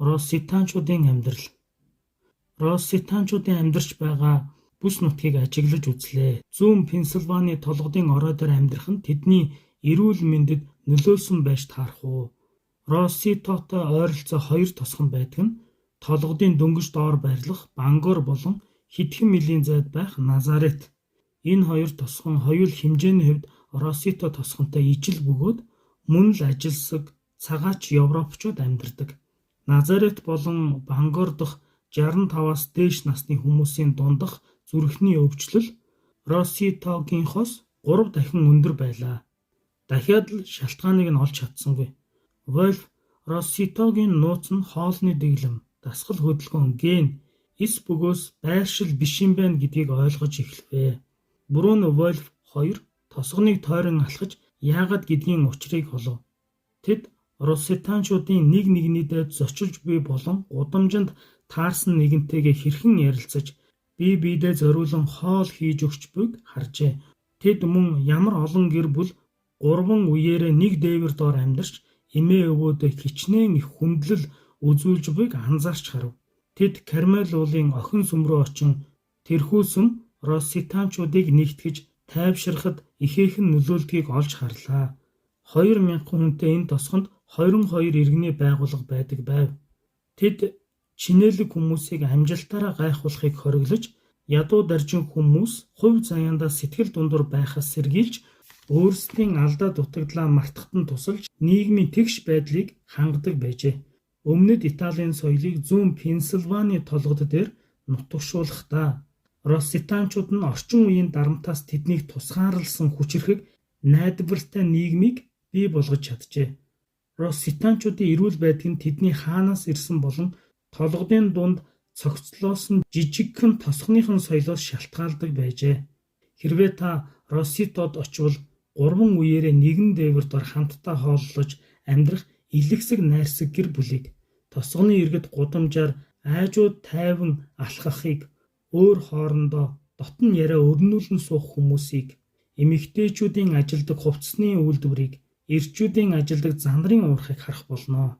Росситанчуудын амьдрал. Росситанчуудын амьдарч байгаа бүс нутгийг ажиглаж үзлээ. Зүүн Пенсильвани толгодын орой дээр амьдрах нь тэдний эрүүл мэндэд нөлөөлсөн байж таарах уу? Росситотой ойролцоо хоёр тосгон байдаг нь толгодын дөнгөж доор байрлах Бангор болон хэдхэн милийн зайд байх Назарет. Энэ хоёр тосгон хоёул хэмжээний хувьд Россито тосгонтой ижил бөгөөд мөн л ажилсаг цагаач европчууд амьдардаг. Назарет болон Бангор дахь 65-аас дээш насны хүмүүсийн дундах зүрхний өвчлөл Росситогийнхоос 3 дахин өндөр байлаа. Дахиад л шалтгааныг нь олж чадсангүй. Вольф Росситогийн нууц нь хоолны дэглэм, дасгал хөдөлгөөн, ген, эс бөгөөс байршил биш юм байна гэдгийг ойлгож эхлэв. Бруно Вольф хоёр тосгоныг тойрон алхаж яагаад гэдгийн учрыг олов. Тэд Росситанчуудын нэг нэгнийдээ зочилж буй болон гудамжинд таарсан нэгэнтэйгээ хэрхэн ярилцаж, бие биедээ зориулан хоол хийж өгч буйг харжээ. Тэд мөн ямар олон гэр бүл гурван үеэрээ нэг дээвэр доор амьдарч эмээ өвөөдөө хэчнээн их хүндлэл үзүүлж буйг анзаарч харав. Тэд Кармел уулын охин сүм рүү очин тэрхүү сүм Росситанчуудыг нэгтгэж тайвширхад ихээхэн нөлөөлдгийг олж харлаа. 2000 хүнтэй энэ тосгонд 22 иргэний байгууллага байдаг байв. Тэд чинээлэг хүмүүсийг амжилтаараа гайхуулахыг хориглож, ядуу даржин хүмүүс хувь заяандаа сэтгэл дундуур байхаас сэргийлж, өөрсдийн алдаа дутагдлаа мартахад нь тусалж, нийгмийн тэгш байдлыг хангадаг байжээ. Өмнөд Италийн соёлыг зүүн Пенсильвани толгод дээр нутагшуулахдаа Росситанчууд нь орчин үеийн дарамтаас тэднийг тусгаарласан хүчирхэг найдвартай нийгмийг бий болгож чаджээ. Росситанчуудын эрүүл байдал нь тэдний хаанаас ирсэн болон толгодын дунд цогцлоосон жижигхэн тосгоныхон соёлоос шалтгаалдаг байжээ. Хэрвээ та Росситод очвол гурван үеэрээ нэгэн дээвэр дор хамтдаа хооллож амьдрах элэгсэг найрсаг гэр бүлийг, тосгоны иргэд гудамжаар аажуу тайван алхахыг, өөр хоорондоо дотно яриа өрнүүлэн суух хүмүүсийг, эмэгтэйчүүдийн ажилладаг хувцасны үйлдвэрийг, эрчүүдийн ажилладаг зандрын уурхайг харах болно.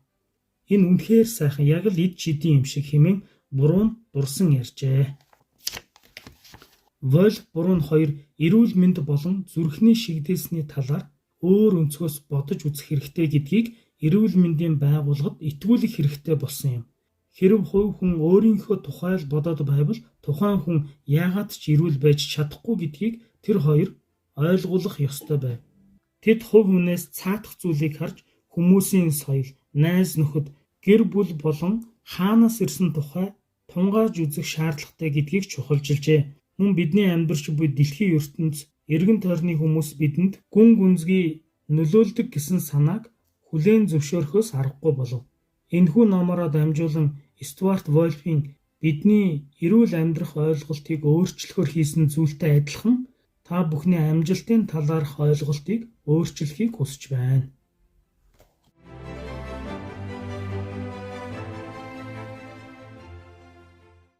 Энэ үнэхээр сайхан, яг л эд шидийн юм шиг хэмээн Брун дурсан ярьжээ. Вольф Брун хоёр эрүүл мэнд болон зүрхний шигдээсний талаар өөр өнцгөөс бодож үзэх хэрэгтэй гэдгийг эрүүл мэндийн байгууллагад итгүүлэх хэрэгтэй болсон юм. Хэрэв хувь хүн өөрийнхөө тухай л бодоод байвал тухайн хүн яагаад ч эрүүл байж чадахгүй гэдгийг тэр хоёр ойлгуулах ёстой байв. Тэд хувь хүнээс цаадах зүйлийг харж хүмүүсийн соёл, найз нөхөд, гэр бүл болон хаанаас ирсэн тухай тунгааж үзэх шаардлагатай гэдгийг чухалчилжээ. Мөн бидний амьдарч буй дэлхийн ертөнц, эргэн тойрны хүмүүс бидэнд гүн гүнзгий нөлөөлдөг гэсэн санааг хүлээн зөвшөөрөхөөс аргагүй болов. Энэхүү номоороо дамжуулан Стюарт Вольфийн бидний эрүүл амьдрах ойлголтыг өөрчлөхөөр хийсэн зүйлтэй адилхан та бүхний амжилтын талаарх ойлголтыг өөрчлөхийг хүсэж байна.